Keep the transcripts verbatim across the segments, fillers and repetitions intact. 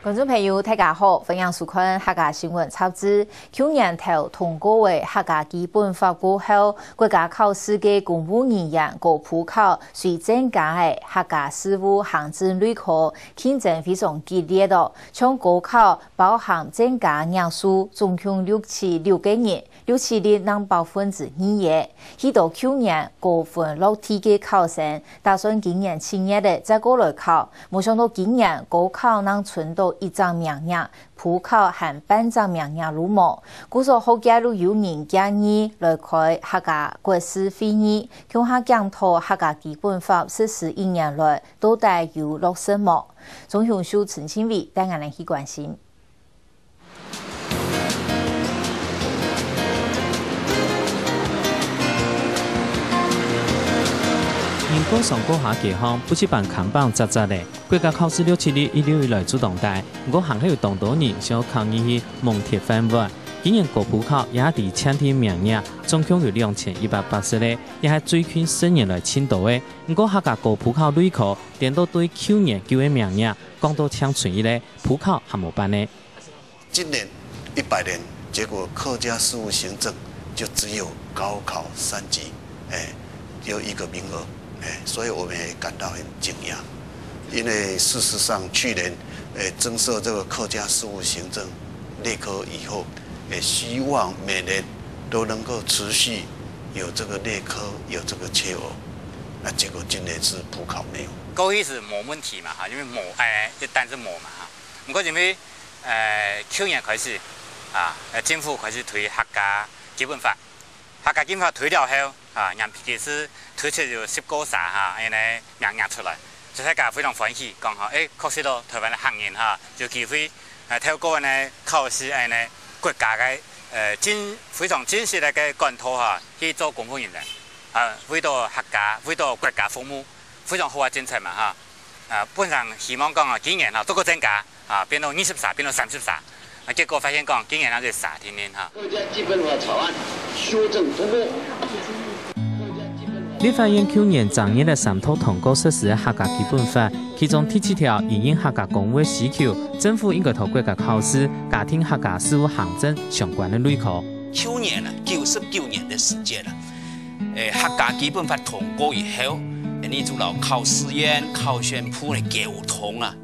觀眾朋友，大家好，歡迎收看客家新聞雜誌。舊年頭通過个客家基本法過後，國家考試个公務人員高普考隨增加个客家事務行政類科競爭非常激烈哦。像高考包含增加額數，總共錄取六個人，錄取率正百分之二耶。 許多舊年高分落地个考生，打算今年七月仔再過來考，無想到今年高考正伸到一隻名額，普考還半隻名額都無。故所學界就有人建議來開客家國是會議，共下檢討客家基本法實施一年來到底有落實無。鍾雄秀、陳清偉帶𠊎等去關心。 人過上過下街項，補習班看板扎扎咧。國家考試錄取率一路以來就當低，毋過還係有當多人想要考入去蒙特飯碗。今年高普考也係限定名額，總共有兩千一百八十個，也係最近十年來盡多个。毋過客家高普考類科顛倒對舊年舊个名額降到淨賰一個，普考還無辦呢。 今年一百年，結果客家事務行政就只有高考三級，哎，有一個名額，哎，所以我們也感到很驚訝。因為事實上，去年，哎，增設這個客家事務行政類科以後，也希望每年都能夠持續有這個類科，有這個缺額。那結果今年是普考沒有。過去是無問題嘛，哈，因為無，哎，一旦是無嘛，哈。 毋過因為，呃，舊年開始，啊，呃，政府開始推客家基本法。客家基本法推了後，啊，原本係推出有十個儕哈，恁呢名額出來，所以大家非常歡喜，講吼，誒，確實咯，台灣个客人哈，有機會，呃，透過恁呢考試，恁呢國家个，呃，正，非常正式个管道哈，去做公務人員，啊，為到客家，為到國家服務，非常好个政策嘛哈。 啊，本來希望講啊，今年哈，再過增加，啊，變到二十儕，變到三十儕。啊，結果發現講，今年還係儕定定哈。客家基本法草案修正通過。立法院舊年正月个三讀通過實施个客家基本法，其中第七條因應客家公務个需求，政府應該在國家考試加定客家事務行政相關个類科。舊年啊，九十九年个時節啊，誒，客家基本法通過以後，你就摎考試院、考選部个溝通啊，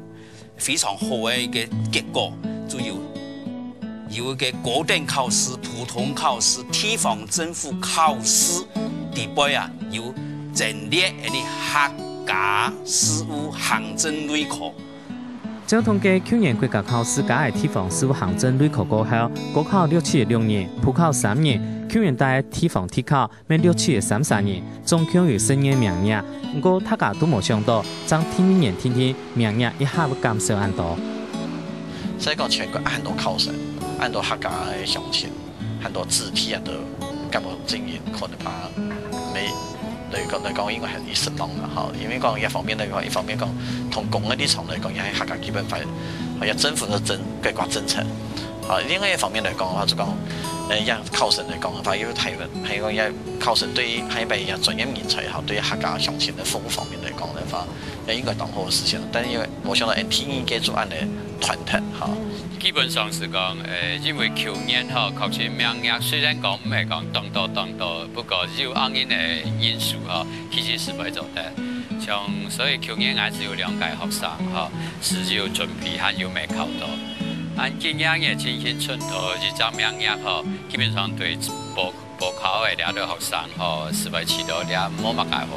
非常好个一個結果，就有，有一個高等考試、普通考試、地方政府考試底背啊，有增列恁呢客家事務行政類科。照統計，舊年國家考試加个地方事務行政類科過後，高考錄取六人，普考三人，舊年底个地方特考 乜錄取三十人，總共有十二名額。毋過大家都無想到，正第二年定定，名額一下會減少恁多。所以講，全國恁多考生，恁多客家个鄉親，恁多子弟啊，都感覺經營可能怕沒，來講來講，應該很失望啦，吼。因為講一方面來講，一方面講，從公个立場來講，也係客家基本法，也政府个政，國家政策。 啊，另外一方面來講个話，就講，呃，也考生來講个話，因為台灣，還有也考生對於台灣也專業人才哈，對於客家鄉親个服務方面來講个話，也應該當好个事情。但是因為無想到第二屆就恁呢斷忒哈。基本上係講，呃，因為舊年吼，確實名額雖然講毋係講當多當多，不過有恁樣个因素吼，其實係會做得。像所以舊年還係有兩個學生吼，係有準備，還有無考到。 恁今年个情形，賰到一隻名額吼，基本上對報，報考个這兜學生吼，係會試著這無麼个好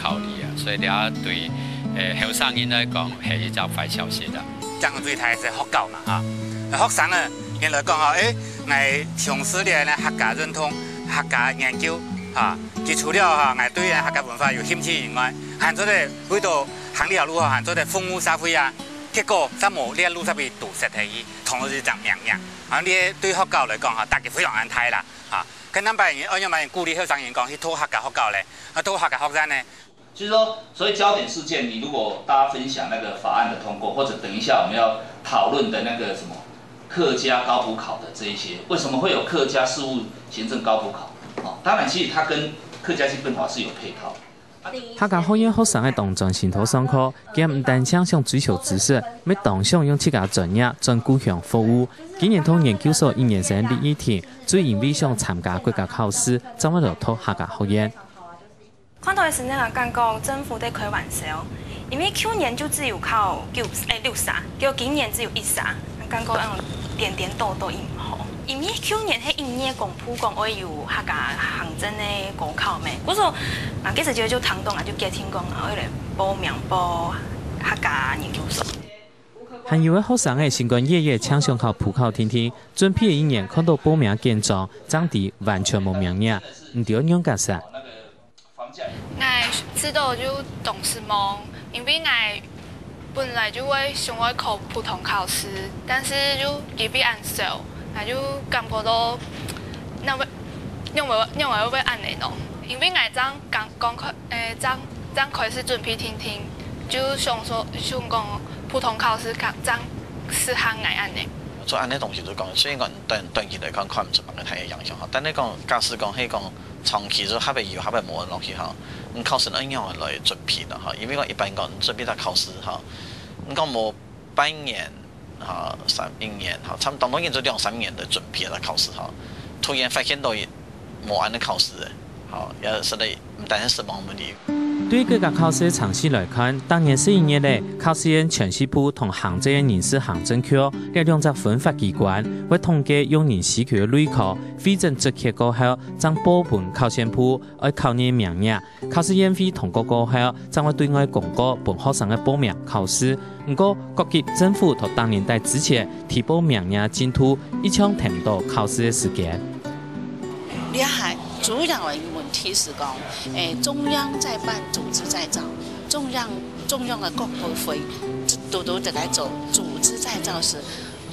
考慮啊，所以這對，誒，後生人來講係一隻壞消息啦。影響最大係學校嘛，哈。學生呢，佢來講吼，誒，𠊎從事這个客家認同、客家研究，哈，佢除了哈，𠊎對客家文化有興趣以外，還做得為到行這條路吼，還做得服務社會啊。 結果，正無這路上邊堵塞忒去，同時就講名額。啊，你對學校來講哈，打擊非常恁大啦，啊，該仰般人，愛仰般人鼓勵後生人講去讀客家學校咧，啊，讀客家學院呢？所以說，所以焦點事件，你如果大家分享那個法案的通過，或者等一下我們要討論的那個什麼客家高普考的這一些，為什麼會有客家事務行政高普考？哦，當然，其實它跟客家基本法是有配套的。客家學院學生个當專心頭上課，佢毋單淨想追求知識，乜當想用自家專業轉故鄉服務。今年讀研究所一年生李依婷，就因為想參加國家考試，正會來讀客家學院。看到个時陣啊，感覺政府在開玩笑，因為舊年就只有考九，誒，六十，結果今年只有一十，感覺嗯，顛顛倒倒也毋好。因為舊年係一月公布講會有客家行政个高考咩，故所啊，該時就就聽到啊，就決定講啊，愛來報名報客家研究所。還有个學生仔心肝熱熱，淨想考普考定定，準備一年看到報名簡章，正知完全無名額，毋知愛仰結煞。 𠊎試著就當失望，因為𠊎本來就會想愛考普通考試，但是就機會恁少，𠊎就感覺到，仰會，仰會，仰會會恁樣呢？因為𠊎正剛，剛開，誒，正，正開始準備定定，就想說，想講普通考試較，正適合𠊎恁樣。做恁樣東西就講，雖然講短，短期來看，看毋出麼个大个影響哈，但係講，假使講，係講 長期就合个有，合个無落去吼，你考試愛仰般來準備啦吼？因為講一般講準備到考試吼，你講無半年吼，三一年吼，差不多當多人就兩三年的準備來考試吼，突然發現到無恁樣考試个吼，也實在毋單係失望問題。對國家考試程序來看，逐年十一月咧，考試院全序部同行政院人事行政局這兩隻分發機關會統計用人需求个類科，彙整職缺過後， 正報分考選部，愛考入名額。考試院會通過過後，正會對外公告分學生个報名考試。毋過，各級政府在逐年底之前，提報名額進度，一向跈毋到考試个時間。這下主要个問題係講，誒，中央在辦組織再造，中央，中央个各部會，都，都在該做組織再造時，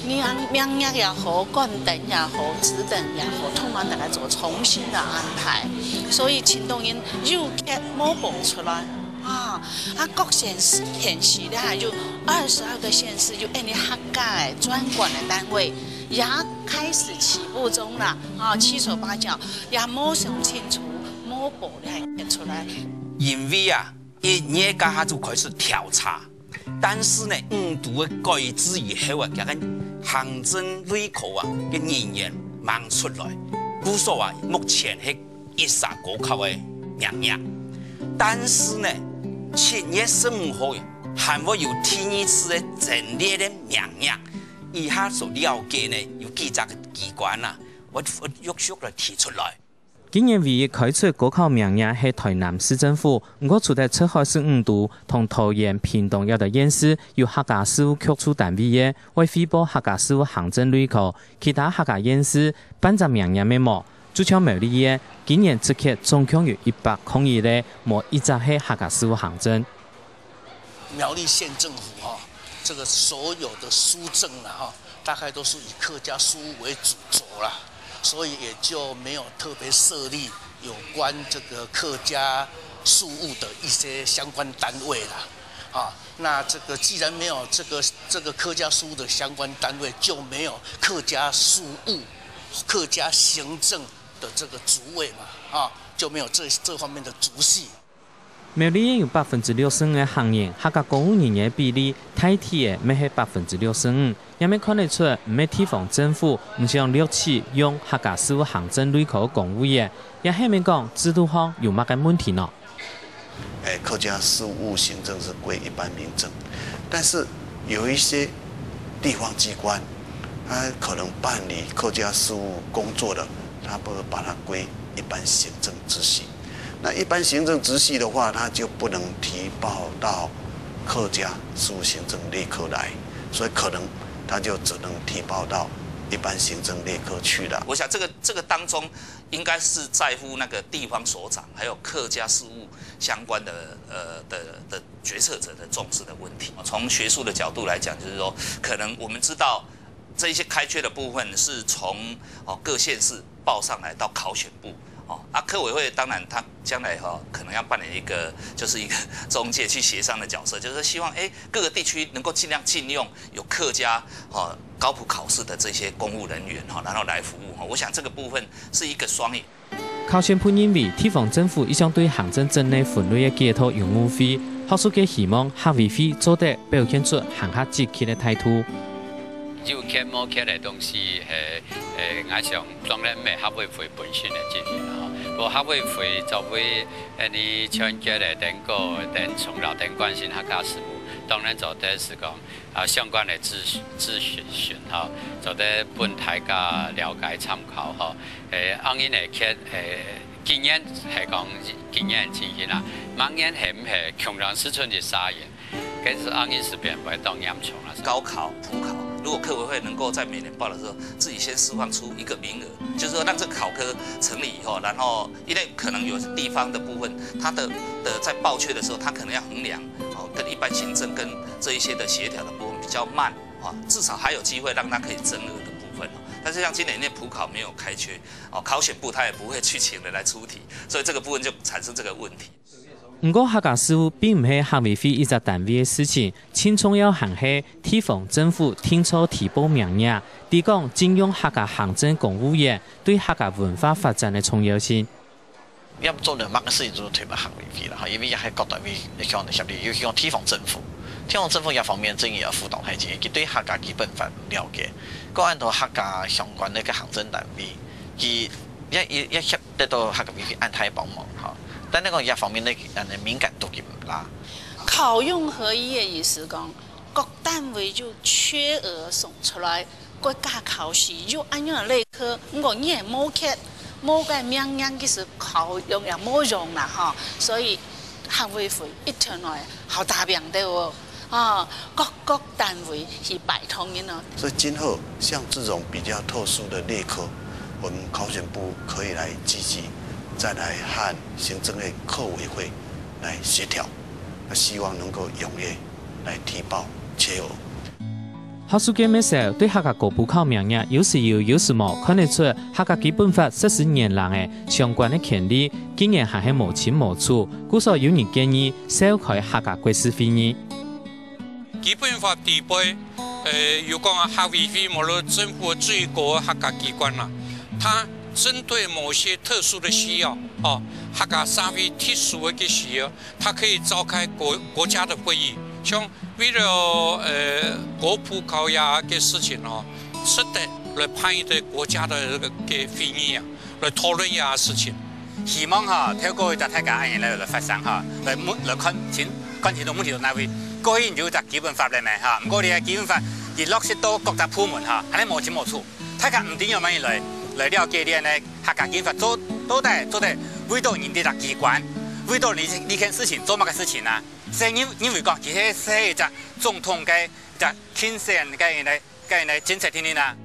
名，名額也好，高等也好，職等也好，通通大家做重新的安排。所以盡多人有缺無報出來啊，啊，各縣市，縣市咧，還有二十二個縣市，有恁樣客家个專管个單位，也開始起步中了啊，七手八腳，也無想清楚，無報咧，還出來。因為啊，一月該下就開始調查， 但是呢，五都个改制以後啊，佢个行政類科啊个人員吂出來，故所啊，目前係一儕高考个名額。但是呢，七月十五號還會有第二次个整列个名額。以下所了解呢，有幾隻个機關啊，𠊎，𠊎陸續來提出來。 今年唯一開出高考名額係臺南市政府，毋過除忒赤崁市五都同桃園、屏東這兜縣市有客家事務局處單位个，會彙報客家事務行政類科，其他客家縣市半隻名額乜無。就像苗栗縣，今年職缺總共有一百空一個，無一隻係客家事務行政。 苗栗縣政府哈，這個所有的書政啦哈，大概都是以客家書屋為主軸啦，所以也就沒有特別設立有關這個客家事務的一些相關單位啦。啊，那這個既然沒有這個，這個客家書屋的相關單位，就沒有客家事務、客家行政的這個主委嘛，啊，就沒有這，這方面的族系。 苗栗縣有百分之六十五个客人，客家公務人員比例大體仔乜係百分之六十五，也乜看得出，毋係地方政府毋想錄取用客家事務行政類科个公務員，也係毋係講制度上有麼个問題呢？誒，客家事務行政是歸一般民政，但是有一些地方機關，他可能辦理客家事務工作的，他不把它歸一般行政直系。 那一般行政直系的話，他就不能提報到客家事務行政類科來，所以可能他就只能提報到一般行政類科去了。我想這個，這個當中應該是在乎那個地方首長，還有客家事務相關的，呃，的，的決策者的重視的問題。從學術的角度來講，就是說，可能我們知道這一些開缺的部分是從，哦，各縣市報上來到考選部。哦，啊，客委會當然他將來，哦，可能要扮演一個，就是一個中介去協商的角色，就是希望，誒，各個地區能夠盡量聘用有客家，哦，高普考試的這些公務人員，哦，然後來服務，哦。我想這個部分是一個雙贏。考選部認為，地方政府一向對行政職能分類个解讀有誤會，學術界希望客委會做得表現出還較積極个態度。有缺無缺个東西，係，誒，𠊎想當然毋係客委會本身个責任啦，吼。不過客委會作為，誒，你全國个等个、等長老、等關心客家事務，當然做得係講，啊，相關个諮詢、諮詢，吼，做得分大家了解參考，吼。誒，恁樣个缺，誒， 今年係講今年个情形啊，明年係毋係共樣係存在差異？該係恁樣係變會當嚴重啊。高考、普考，如果客委會能夠在每年报的时候，自己先释放出一个名额，就是说让这个考科成立以后，然后因为可能有地方的部分，它的的在报缺的时候，它可能要衡量哦，跟一般行政跟这一些的协调的部分比较慢啊，至少还有机会让它可以增额的部分哦。但是像今年因为普考没有开缺哦，考选部他也不会去请人来出题，所以这个部分就产生这个问题。 毋過，客家事務並毋係客委會一隻單位个事情，盡重要還係地方政府定著提報名額，提供徵用客家行政公務員對客家文化發展个重要性。要做任何个事情，就推到客委會啦，哈，因為也係各單位一向个協力，尤其講地方政府，地方政府這方面真个要負擔太重，佢對客家基本法了解，各安到客家相關个行政單位，佢也也也協 得到客委會恁大幫忙，吼。但係講這方面个，呃，敏感度佢毋拉。考用合一个意思講，各單位有缺額送出來，國家考試有恁樣个類科，毋過你係無缺，無个名額，其實考用也無用啦，吼。所以客委會一定愛好打拚个哦。 啊，各各單位去拜託人哦。所以今後像這種比較特殊的類科，我們考選部可以來積極再來和行政院客委會來協調，那希望能夠踴躍來提報缺額。學術界乜少對客家高普考名額有時有，有時無，看得出客家基本法實施年零个相關个權利，今年還係無清無楚，故所有人建議召開客家國是會議。 基本法底背，呃，有講啊，客委會無論政府最高个客家機關啦，它針對某些特殊的需要，哦，客家社會特殊个需要，它可以召開國，國家的會議，像為了，呃，高普考呀个事情哦，值得來辦一个國家的這個个會議啊。 來討論這个事情。希望吼，透過一隻大家恁樣來，來發聲吼，來問，來看清，看清楚問題在哪位。過去有一隻基本法了咩吼，毋過這个基本法，佢落實到各隻部門吼，恁樣無清無楚。大家毋知有麼人來，來了解這个客家基本法做，到底做得為到人這隻機關，為到你，你件事情做麼个事情啊？所以認，認為講，其實係一隻總統个，一隻競選个，个，个政策定定啊。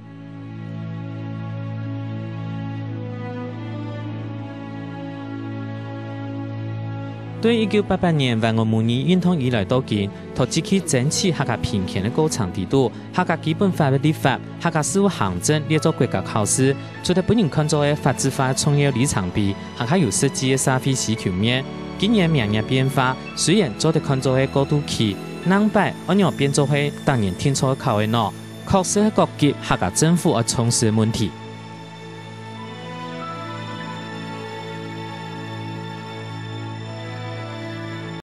對一九八八年萬安母語運動以來到今，在積極爭取客家平權个過程底肚，客家基本法个立法、客家事務行政列做國家考試，除了分人看做係法制化个重要里程碑，還較有實際个社會需求面。今年名額變化，雖然做得看做係過渡期，另擺愛仰變做係逐年定著考个呢，確實係各級客家政府愛重視个問題。